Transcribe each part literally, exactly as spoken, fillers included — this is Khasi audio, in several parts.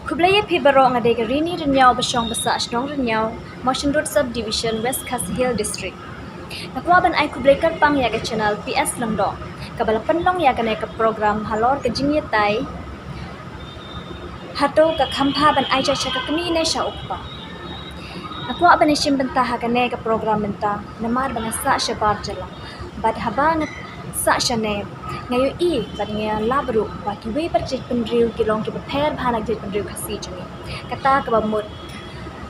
Khublei ïa phi baroh, nga dei ka Rini Rynñiaw ba shong ba sah shnong Rynñiaw, Mawshynrut Sub Division, West Khasi Hills District. Nga kwah ban ai khublei kyrpang ïa ka channel P S Lyngdoh kaba la pynlong ïa kane ka program halor ka jingïatai hato ka kham bha ban ai jait sha ka kmie ne sha u kpa. Nga kwah ban ïashim bynta ha kane ka program mynta namar ba nga sah shabar jylla. Bad haba nga sah shane, nga ïohi bad nga lap ruh ba kiwei pat ki jaitbynriew ki long kiba pher bha na ki jaitbynriew Khasi jong ngi. Kata kaba mut,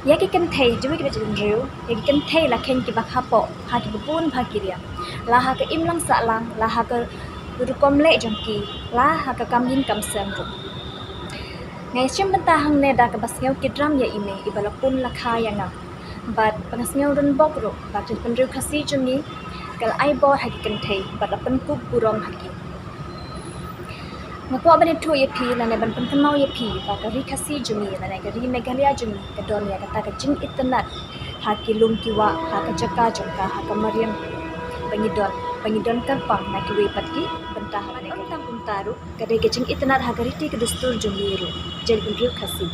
ïa ki kynthei jong ngi kiba jaitbynriew, ïa ki kynthei la kheiñ kiba hapoh ha kiba bun bha ki liang, la ha ka imlang sahlang, la ha ka rukom leh jong ki, la ha ka kam ïing kam sem ruh. Nga ïashim bynta hangne da kaba sngew kidram ïa i mei iba la pun la kha ïa nga. Bad ba nga sngew rynbok ruh ba ka jaitbynriew Khasi jong ngi ka la ai bor ha ki kynthei bad la pynkup burom ha ki. Nga kwah ban ïathuh ïa phi lane ban pynkynmaw ïa phi ba ka ri Khasi jong ngi lane ka ri Meghalaya jong ngi ka don ïa kata ka jingitynnad ha ki lum ki wah, ha ka jaka jong ka, ha ka mariang ba ngi don, ba ngi don kyrpang na kiwei pat ki bynta. Haba ne ka tang kumta ruh, ka dei ka jingitynnad ha ka riti ka dustur jong ngi ruh, jaitbynriew Khasi.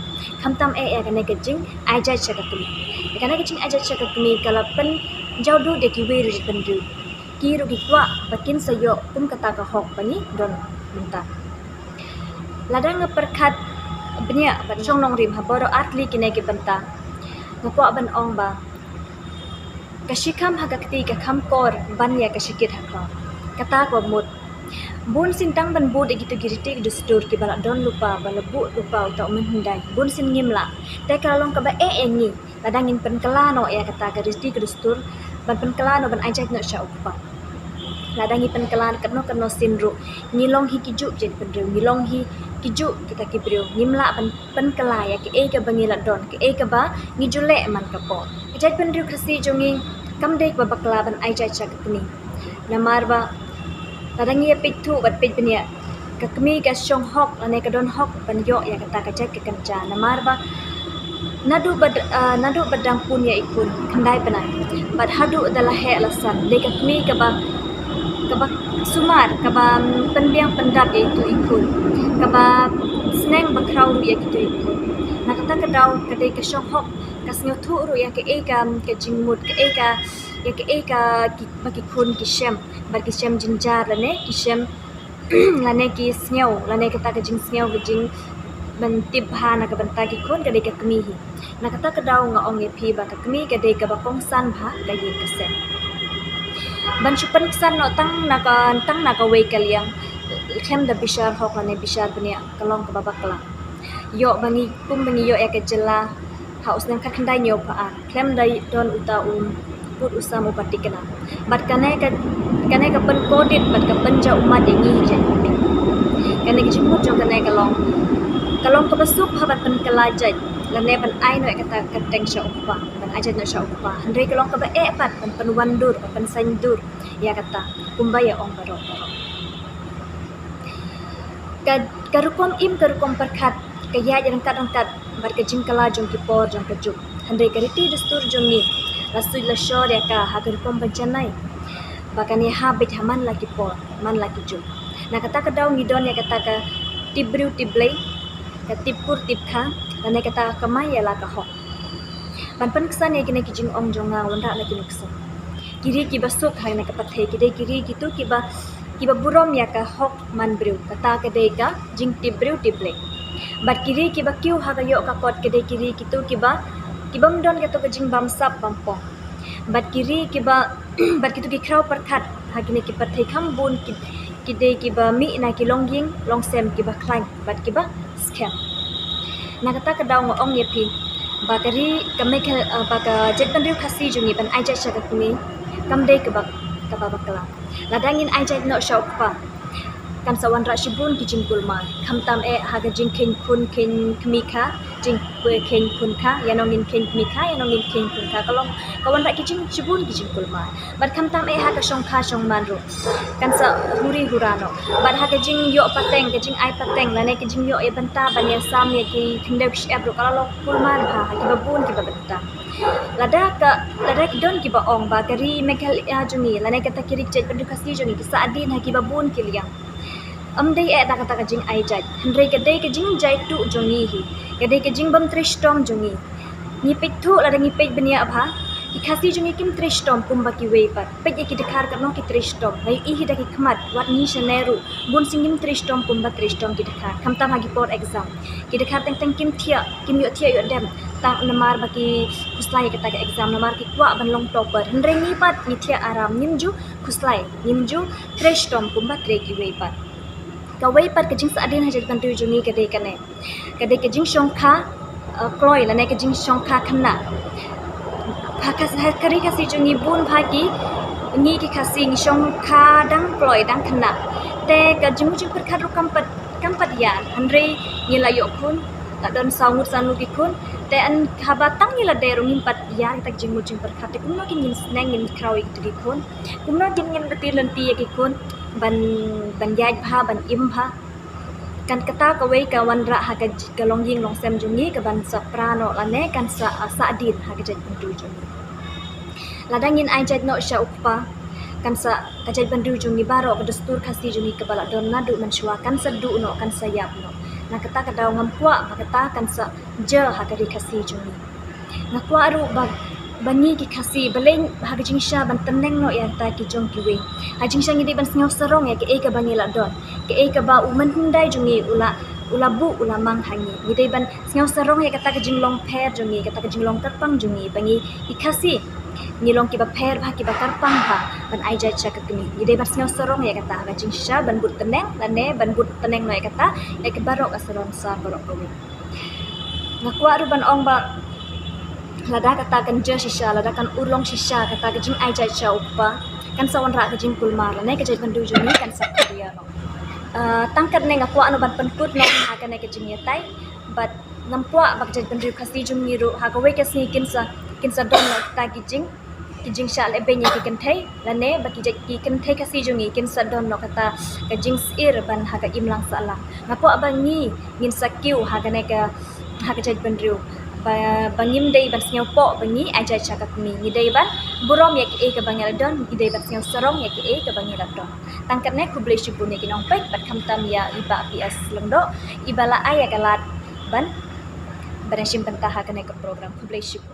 Khamtam eh ïa kane ka jingai jait sha ka kmie. Ïa kane ka jingai jait sha ka kmie ka la pynjaw duh da kiwei ruh jaitbynriew. Ki ruh ki kwah ba kin sa ïoh kum kata ka hok ba ngi don mynta. Lada nga pyrkhat bniah bad shong nongrim ha baroh artylli kine ki bynta, nga kwah ban ong ba ka shikham ha ka kti ka kham kor ban ïa ka shikit ha khlaw. Kata ka mut, bun sien tang ban bud ïa kito ki riti ki dustur kiba la don lypa, ba la buh lypa uta u mynhyndai, bun sien ngim lah. Te ka la long kaba eh ïa ngi lada ngin pynkylla noh ïa kata ka riti ka dustur, ban pynkylla noh, ban ai jait noh sha u kpa. Lada ngi pynkylla katno katno sien ruh, ngi long hi kijuh ki jaitbynriew, ngi long hi kijuh kita ki briew, ngim lah ban pynkylla ïa kaei kaba ngi la don, kaei kaba ngi ju leh man ka por. Ka jaitbynriew Khasi jong ngi kam dei kaba bakla ban ai jait sha ka kmie. Namar ba lada ngi ïa peit thuh bad peit bniah, ka kmie ka shong hok lane ka don hok ban ïoh ïa kata ka jait ka kynja. Namar ba naduh ba d-, ah, naduh ba dang pun ïa i khun khyndai bnai bad haduh da la heh la san, dei ka kmie kaba, kaba sumar, kaba, mm, pynbiang pyndap ïa itu i khun, kaba sneng ba khraw ruh ïa kitu i khun. Na kata ka daw ka dei ka shong hok, ka sngewthuh ruh ïa kaei ka, ka jingmut, kaei ka, ïa kaei ka ki, ba ki khun ki shem, bad ki shem jynjar lane ki shem lane ki sngew, lane kata ka jingsngew, ka jing ban tip bha na ka bynta ki khun ka dei ka kmie hi. Na kata ka daw nga ong ïa phi ba ka kmie ka dei kaba kongsan bha ka ïing ka sem. Ban shu pynksan noh tang na ka, tang na kawei ka liang, khlem da bishar hok lane bishar bniah, ka long kaba bakla. Ïoh ba ngi, kum ba ngi ïoh ïa ka jylla ha u snem khatkhyndai hynñiewphew ar, khlem da don uta u pud u sam uba thikna. Bad kane ka, kane ka pynkordit bad ka pynjaw ummat ïa ngi hi jait. Kane ka jingmut jong kane ka long, ka long kaba suk ha ban pynkylla jait lane ban ai noh ïa kata ka kyrteng sha u kpa, ban ai jait noh sha u kpa. Hynrei ka long kaba eh pat ban pynwandur, ban pynsaiñdur ïa kata kumba ïa ong baroh baroh. Ka, ka rukom im, ka rukom pyrkhat ka ïaid ryngkat ryngkat bad ka jingkylla jong ki por jong ka juk. Hynrei ka riti dustur jong ngi la suit la shor ïa ka ha ka rukom ba janai ba kan ïahap beit ha man la ki por, man la ki juk. Na kata ka daw ngi don ïa kata ka tip briew tip Blei, ka tip kur tip kha, lane kata ka kamai ïa la ka hok. Ban pynksan ïa kine ki jingong jong nga wanrah na ki nuksa. Ki ri kiba suk ha kane ka pyrthei ki dei ki ri kito kiba, kiba burom ïa ka hok man briew, kata ka dei ka jingtip briew tip Blei. Bad ki ri kiba kiew ha ka ïoh ka kot ki dei ki ri kito kiba, kibym don kato ka jingbamsap bampong. Bad ki ri kiba, bad kito ki khraw pyrkhat ha kine ki pyrthei kham bun ki, ki dei kiba mih na ki longïing longsem kiba khlaiñ bad kiba skhem. Na kata ka daw nga ong ïa phi ba ka ri ka Megha-, ah, ba ka jaitbynriew Khasi jong ngi ban ai jait sha ka kmie kam dei kaba, kaba bakla. Lada ngin ai jait noh sha u kpa, kan sa wanrah shibun ki jingkulmar. Khamtam eh ha ka jingkheiñ khun kheiñ kmie kha, jingkheiñ khun kha, ïa nongin kheiñ kmie kha, ïa nongin kheiñ khun kha. Ka long, ka wanrah ki jing, shibun ki jingkulmar. Bad khamtam eh ha ka shongkha shongman ruh kan sa huri hura noh. Bad ha ka jingïoh pateng, ka jingai pateng lane ka jingïoh ïa bynta ban ïasam ïa ki khyndew ki shyiap ruh ka la long kulmar bha ha kiba bun kiba bynta. Lada ka, lada ki don kiba ong ba ka ri Meghalaya jong ngi lane kata ki ri jaitbynriew Khasi jong ngi ki sahdien ha kiba bun ki liang. Ym dei eh da kata ka jingai jait, hynrei ka dei ka jingjait tuh jong ngi hi, ka dei ka jingbym trei shitom jong ngi. Ngi peit thuh lada ngi peit bniah bha, ki Khasi jong ngi kim trei shitom kumba kiwei pat. Peit ïa ki dkhar katno ki trei shitom. Ngi ïohi da ki khmat, wat ngi shane ruh bun sien kim trei shitom kumba trei shitom ki dkhar. Khamtam ha ki por exam, ki dkhar teng teng kim thiah, kim ïoh thiah ïoh dem, tang namar ba ki khuslai ïa kata ka exam, namar ki kwah ban long topper. Hynrei ngi pat ngi thiah aram, ngim ju khuslai, ngim ju trei shitom kumba trei kiwei pat. Kawei pat ka jingsahdien ha jaitbynriew jong ngi ka dei kane, ka dei ka jingshongkha, uh, kloi lane ka jingshongkha khynnah. Ha ka, ha ka ri Khasi jong ngi bun bha ki, ngi ki Khasi ngi shongkha dang kloi dang khynnah. Te ka jingmut jingpyrkhat ruh kam pat, kam pat ïar, hynrei ngi la ïoh khun, la don saw ngut saw ngut ki khun. Te haba tang ngi la dei ruh ngim pat ïar kita ki jingmut jingpyrkhat. Te kumno kin ngin sneng ngin khraw ïa kita ki khun? Kumno kin ngin bti lynti ïa ki khun ban, ban ïaid bha, ban im bha? Kan kata kawei ka wanrah ha ka, ka longïing longsem jong ngi ka ban sa pra noh lane kan sa, ah, sahdien ha ka jaitbynriew jong ngi. Lada ngin ai jait noh sha u kpa, kan sa, ka jaitbynriew jong ngi baroh, ka dustur Khasi jong ngi kaba la don naduh mynshuwa kan sa duh noh, kan sa ïap noh. Na kata ka daw ngam kwah ba kata kan sa jia ha ka ri Khasi jong ngi. Nga kwah ruh ba, ba ngi ki Khasi, balei ha ka jingshisha ban tneng noh ïa kita ki jong kiwei. Ha jingshisha ngi dei ban sngew sarong ïa kaei kaba ngi la don, kaei kaba u mynhyndai jong ngi u la, u la buh u la mang ha ngi. Ngi dei ban sngew sarong ïa kata ka jinglong pher jong ngi, kata ka jinglong kyrpang jong ngi, ba ngi ki Khasi ngi long kiba pher bha, kiba kyrpang bha ban ai jait sha ka kmie. Ngi dei ban sngew sarong ïa kata ha ka jingshisha, ban bud tneng lane ban bud tneng noh ïa kata ïa ki baroh ka salonsar baroh kawei. Nga kwah ruh ban ong ba lada kata kan jia shisha, lada kan urlong shisha kata ka jingai jait sha u kpa, kan sa wanrah ka jingkulmar lane ka jaitbynriew jong ngi kan sa kharia noh. Ah, tang katne nga kwah noh ban pynkut noh ha kane ka jingïatai, bad ngam kwah ba ka jaitbynriew Khasi jong ngi ruh ha kawei ka sngi kin sa, kin sa don noh kita ki jing, ki jingshah lehbeiñ ïa ki kynthei lane ba ki jait, ki kynthei Khasi jong ngi kin sa don noh kata ka jingsyier ban ha ka imlang sahlang. Nga kwah ba ngi ngin sa kiew ha kane ka, ha ka jaitbynriew, ba, ba ngim dei ban sngewpoh ba ngi ai jait sha ka kmie. Ngi dei ban burom ïa kaei kaba ngi la don, ngi dei ban sngew sarong ïa kaei kaba ngi la don. Tang katne, khublei shibun ïa ki nongpeit bad khamtam ïa i Bah P S Lyngdoh iba la ai ïa ka lad ban, ban shim bynta ha kane ka program. Khublei shibun.